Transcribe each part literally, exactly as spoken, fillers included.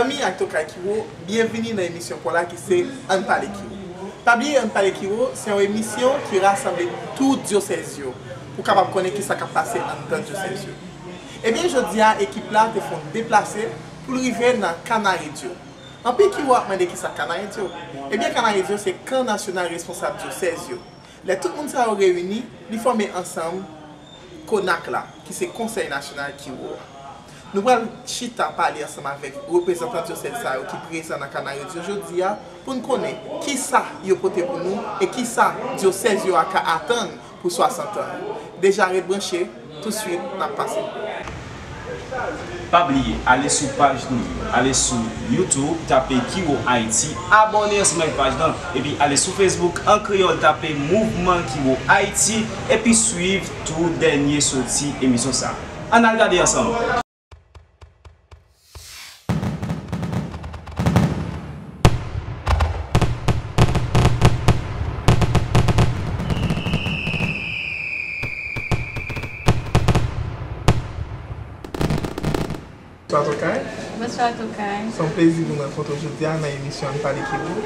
Zanmi ak tokay Kiwo, byenvini nan emisyon pa w la ki se Ann Pale Kiwo. Pa bliye, Ann Pale Kiwo se yon emisyon ki rasanble tout dyosèz yo pou w kapab konnen kisa k ap pase anndan dyosèz yo. Ebyen, jodi a, ekip la te fè yon deplase pou l rive nan Kana Radio. Anpil Kiwo ap mande kisa Kana Radio. Ebyen, Kana Radio se Kan Nasyonal Responsab Dyosèz yo. Lè tout moun sa yo reyini, li fòme ansanm Konak la, ki se Konsèy Nasyonal Kiwo a. Nou pral chita pale ansanm avèk reprezantan dyosèz sa yo ki prezan nan Kana Radio jodi a pou n konnen kisa yo pote pou nou e kisa dyosèz yo a ka atann pou swasant an. Deja ret branche, touswit n ap pase. Pa bliye, ale sou paj nou yo, ale sou YouTube, tape Kiwo Ayiti, abòne ansanm ak paj lan, epi ale sou Facebook an kreyòl, tape Mouvman Kiwo Ayiti, epi swiv tou dènye soti emisyon sa a. Ann al gade ansanm. Bonswa, Tokay. Bonswa, Tokay. Se yon plezi pou m rankontre w jodi a nan emisyon Ann Pale Kiwo.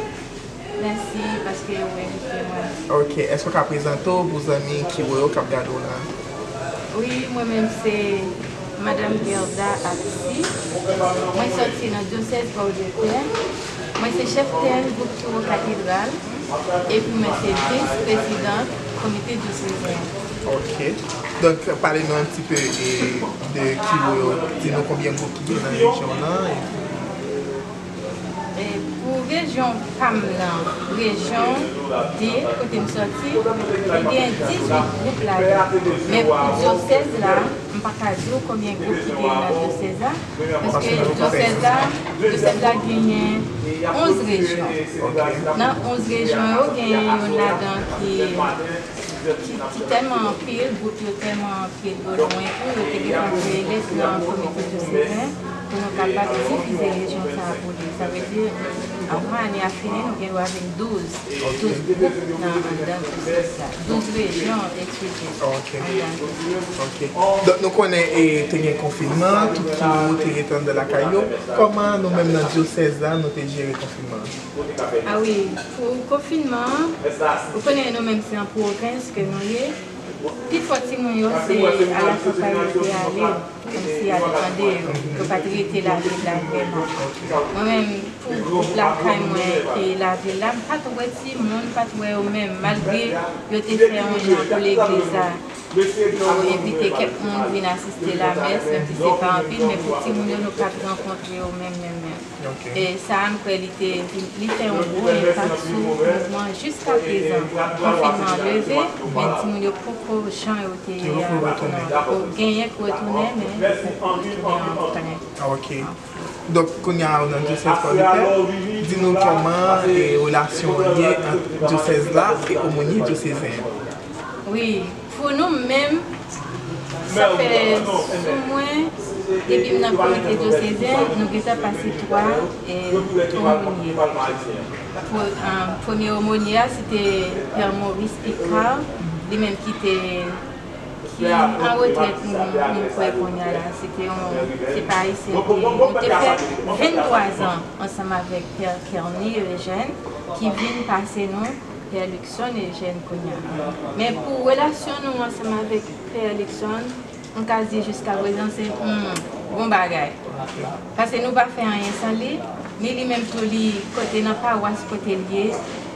Mèsi paske ou envite mwen. Ok, èske w ka prezante w pou zanmi Kiwo yo k ap gade w la? Wi, mwen menm se Madanm Gerda Axi. Mwen sòti nan dyosèz Pòdepè. Mwen se chèf tèn gwoup Kiwo Katedral. Epi mwen se vis prezidant komite dyosezen. Ok. Donk, pale nou un petit peu de, de Kiwo yo. Di nou konbyen gwoup ki gen nan rejyon w lan. Epi E pou rejyon pa m nan, rejyon de kote m sòti, li gen dizuit gwoup ladan. Men pou dyosèz la, m pa ka di w konbyen gwoup ki gen nan dyosèz la, paske dyosèz la, dyosèz la genyen onz rejyon. Nan onz rejyon yo, genyen youn ladan ki, ki, ki tèlman anpil, gwoup yo tèlman anpil, yo lwen tou, yo te gentan kreye lès nan komite dyosezen pou nou kapab divize rejyon sa a pou li. Sa vle di, anvan ane a fini, nou gen dwa vin douz, douz gwoup nan anndan dyosèz la, douz rejyon, eskize, anndan dyosèz la. Ok. Donk, nou konnen, e, te gen konfinman, tout Kiwo te rete anndan lakay yo. Kòman nou menm nan dyosèz la, nou te jere konfinman an? A wi, pou konfinman an, ou konnen nou menm se an pwovens ke nou ye. Pifò timoun yo se alakanpay yo te ale, kòmsi al tande yo. Yo pa t rete lavil la vrèman. Mwen menm, pou gwoup lakay mwen ki lavil la, m pa t wè timoun, m pa t wè yo menm, malgre yo te fè yon jan pou legliz la. Yo envite kèk moun vin asiste lamès, menm si se pa anpil, men pou timoun yo, nou pa t rankontre yo menm, menm, menm. Ok. E sa a, m kwè li te, li fè yon gwo enpak sou mouvman an jiskaprezan. Konfinman an leve, men timoun yo poko jan yo te ye a. Yo genyen k retounen, men yo retounen an krenk. Ah, ok. Donk, kounye a, ou nan dyosèz Pòdepè, di nou kòman, e, relasyon an ye ant dyosèz la e omonye dyosezen an. Wi, pou nou menm, sa fè sou mwen, depi m nan komite dyosezen, nou gentan pase twa, e, omonye. Pou, e, premye omonye a, se te Pè Maurice Picard, li menm ki te, ki an retrèt, nou, nou kwè kounye a la. Se te yon, se pa ayisyen, te, nou te fè venntwa zan ansanm avèk Pè Kerny Eugène, ki vin pase nou Pè Luckson Eugène kounye a. Men pou relasyon nou ansanm avèk Pè Luckson, m ka di jiskaprezan se, hmm, bon bagay. Paske nou pa fè anyen san li, ni li menm tou li kote nan pawas kote l ye,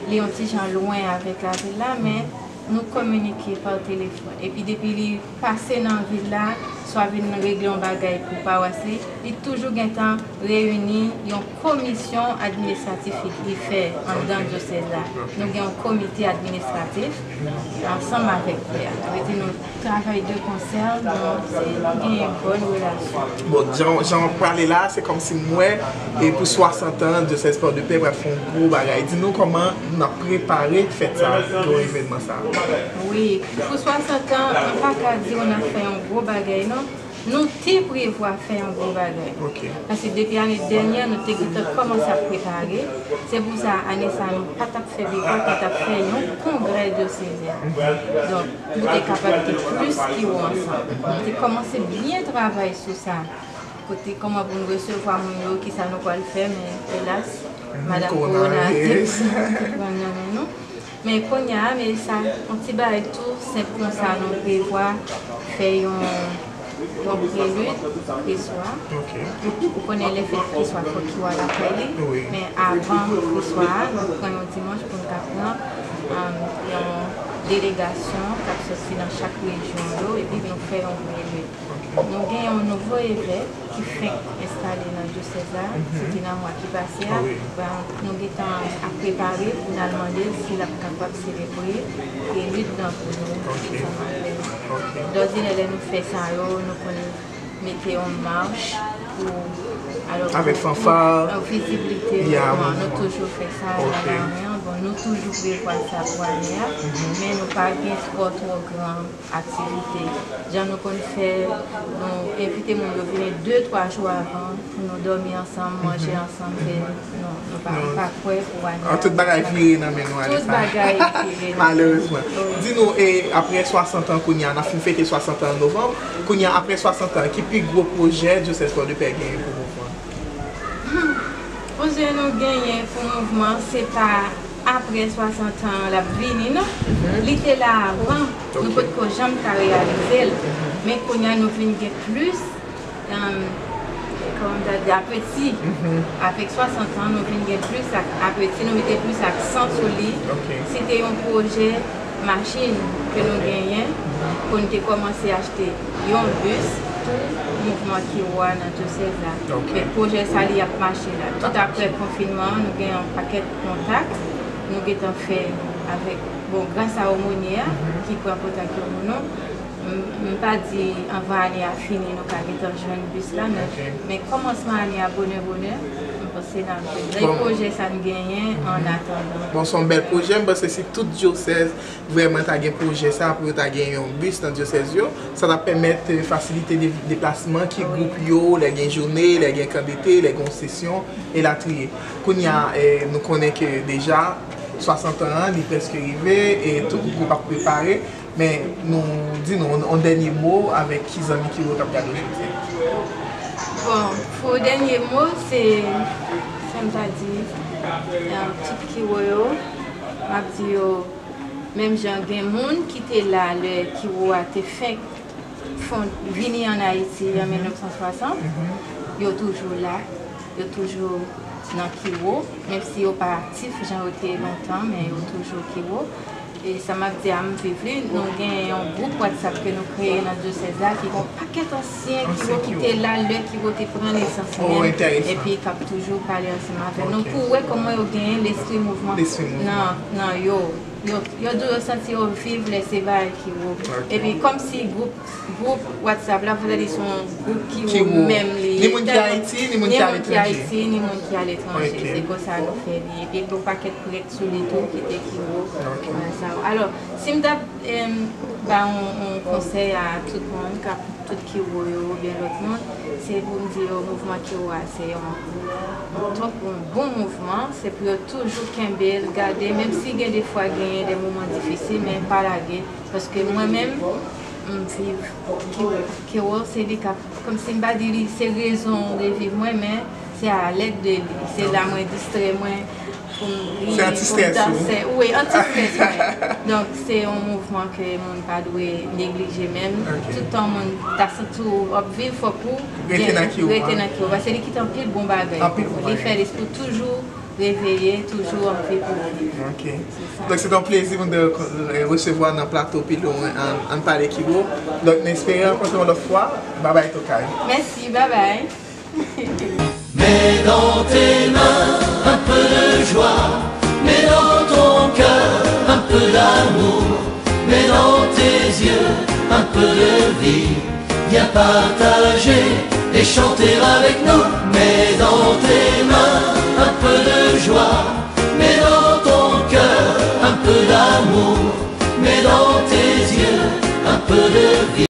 li yon ti jan lwen avèk lavil la, men nou kominike pa telefòn. Epi depi li pase nan vil la, swa vin regle yon bagay pou pawas li, li toujou gentan reyini yon komisyon administratif li, li fè anndan dyosèz la. Nou gen yon komite administratif ansanm avèk pè a. Sa vle di nou travay de konsè, nou, se, nou gen yon bòn relasyon. Bon, jan, jan w ap pale la, se kòmsi m wè, e pou swasant an, dyosèz Pòdepè pral fè yon gwo bagay. Di nou kòman n ap prepare fèt sa, gwo evènman sa. Wi, pou swasant an, m pa ka di w n ap fè yon gwo bagay, non. Nou te prevwa fè yon gwo bagay. Ok. Paske depi ane dènyè, nou te gentan kòmanse ap prepare. Se pou sa, ane sa, nou pa t ap fè bivak, nou t ap fè yon kongrè dyosezen. Donk, pou te kapab gen plis Kiwo ansanm. Nou te kòmanse byen travay sou sa. Kote kòman pou nou resevwa moun yo, kisa nou pral fè, men elas, madan kowona te pran nan men nou. Men kounye a, men sa, yon ti bagay tou senp konsa, nou prevwa fè yon, yon prelid preswa. Ou konnen lè fèt preswa fòk yo al lakay li. Men avan preswa a, nou pran yon dimanch pou nou ka pran um, yon delegasyon k ap soti nan chak rejyon yo, epi nou fè yon prelid. Nou gen yon nouvo evè ki fenk enstale nan dyosèz la, se te nan mwa ki pase a. Bon, nou gentan ap prepare pou n al mande l si l ap kapab selebre prelid lan pou nou ansanm avè l. Dòdinè, lè nou fè sa yo, nou konn mete yon mach pou, alò, avèk fanfa, pou vizibilite mouvman. Nou toujou fè sa nan lari an. Bon, nou toujou prevwa sa pou ane a, men nou pa gen twò, twò gran aktivite. Jan nou konn fè, nou envite moun yo vini de, twa jou avan pou nou dòmi ansanm, manje ansanm, men nou, nou pa, nou pa kwè pou ane a. Tout bagay vire nan men nou ane sa. Tout bagay vire nan men nou. Malerezman. Di nou, e, apre swasant an kounye a, n ap fin fete swasant an an novanm, kounye a, apre swasant an, ki pi gwo pwojè dyosèz Pòdepè genyen pou mouvman? Pwojè nou genyen pou mouvman, se pa apre swasant an l ap vini, non. Li te la avan, nou potko janm ka reyalize l. Men kounye a, nou vin gen plis, um, kòman m ta di, apeti. Avèk swasant an, nou vin gen plis ak-, apeti, nou mete plis aksan sou li. Se te yon pwojè machin ke nou genyen, pou n te kòmanse achte yon bis pou mouvman Kiwo a nan dyosèz la. Men pwojè sa, li ap mache la. Tout apre konfinman an, nou gen yon pakèt kontak nou gentan fè avèk, bon, gras a omonye a ki pran kontak yo pou nou. M, m pa di anvan ane a fini, nou ka gentan jwenn bis la, men, men kòmansman ane a, bonè, bonè, m panse n ap jwenn. Bon. Pwojè sa n genyen an atandan. Bon, se yon bèl pwojè. M panse si tout dyosèz vrèman ta gen pwojè sa pou yo ta gen yon bis nan dyosèz yo, sa t ap pèmèt, eh, fasilite de-, deplasman ki gwoup yo, lè gen jounen, lè gen kan dete, lè gen yon sesyon, elatriye. Kounye a, eh, nou konnen ke deja swasant an an, li prèske rive, e tout gwoup ap prepare, men nou di nou yon, yon dènye mo avèk ki zanmi Kiwo k ap gade w jodi a. Bon, pou dènye mo, se, sa m ta di, eh, tout Kiwo yo, m ap di yo, menm jan gen moun ki te la lè Kiwo a te fenk fon-, vini ann Ayiti an mil nèf san swasant, yo toujou la, yo toujou nan Kiwo, menm si yo pa aktif jan yo te ye lontan, men yo toujou Kiwo. E sa m ap di a, m viv li. Nou gen yon gwoup WhatsApp ke nou kreye nan dyosèz la ki gen yon pakèt ansyen Kiwo ki te la lè Kiwo te pran nesans li menm, epi k ap toujou pale ansanm avè nou pou wè kòman yo genyen lespri mouvman nan, nan yo. Yo, yo di yo santi yo viv lè se bagay Kiwo. Epi kòmsi gwoup, gwoup WhatsApp la, fò di se yon gwoup Kiwo menm li ye. Ni moun ki Ayiti, ni moun ki aletranje. Ni moun ki Ayiti, ni moun ki aletranje. Se konsa nou fè li. Epi gen yon pakèt prèt sou li tou ki te Kiwo. Bagay sa yo. Alò, si m t ap, em, ba yon, yon konsèy a tout moun k ap tout Kiwo yo oubyen lòt moun, se pou m di yo mouvman Kiwo a se yon, yon twòp, yon bon mouvman, se pou yo toujou kenbe l, gade, menm si gen defwa genyen de moman difisil, men pa lage, paske mwen menm, m viv Kiwo. Kiwo se li k ap, kòmsi m pa di li se rezon de viv mwen, men se alèd de li, se la mwen distrè mwen, pou m ri, pou m danse. Wi, anti-strès, wi. Donk, se yon mouvman ke moun pa dwe neglije menm. Toutan moun ta santi w ap viv, fòk ou rete nan Kiwo a. Rete nan Kiwo a. Paske li kite anpil bon bagay pou ou. Li fè lespri w toujou reveye, toujou anvi pou viv. Se sa. Donk, se te yon plezi pou n te resevwa w nan plato Pi Lwen an, Ann Pale Kiwo. Donk, n espere rankontre yon lòt fwa. Babay tokay. Mèsi, babay. Mets dans tes mains un peu de joie, mets dans ton cœur un peu d'amour, mets dans tes yeux un peu de vie. Viens partager et chanter avec nous. Mets dans tes mains un peu de joie, mets dans ton cœur un peu d'amour, mets dans tes yeux un peu de vie.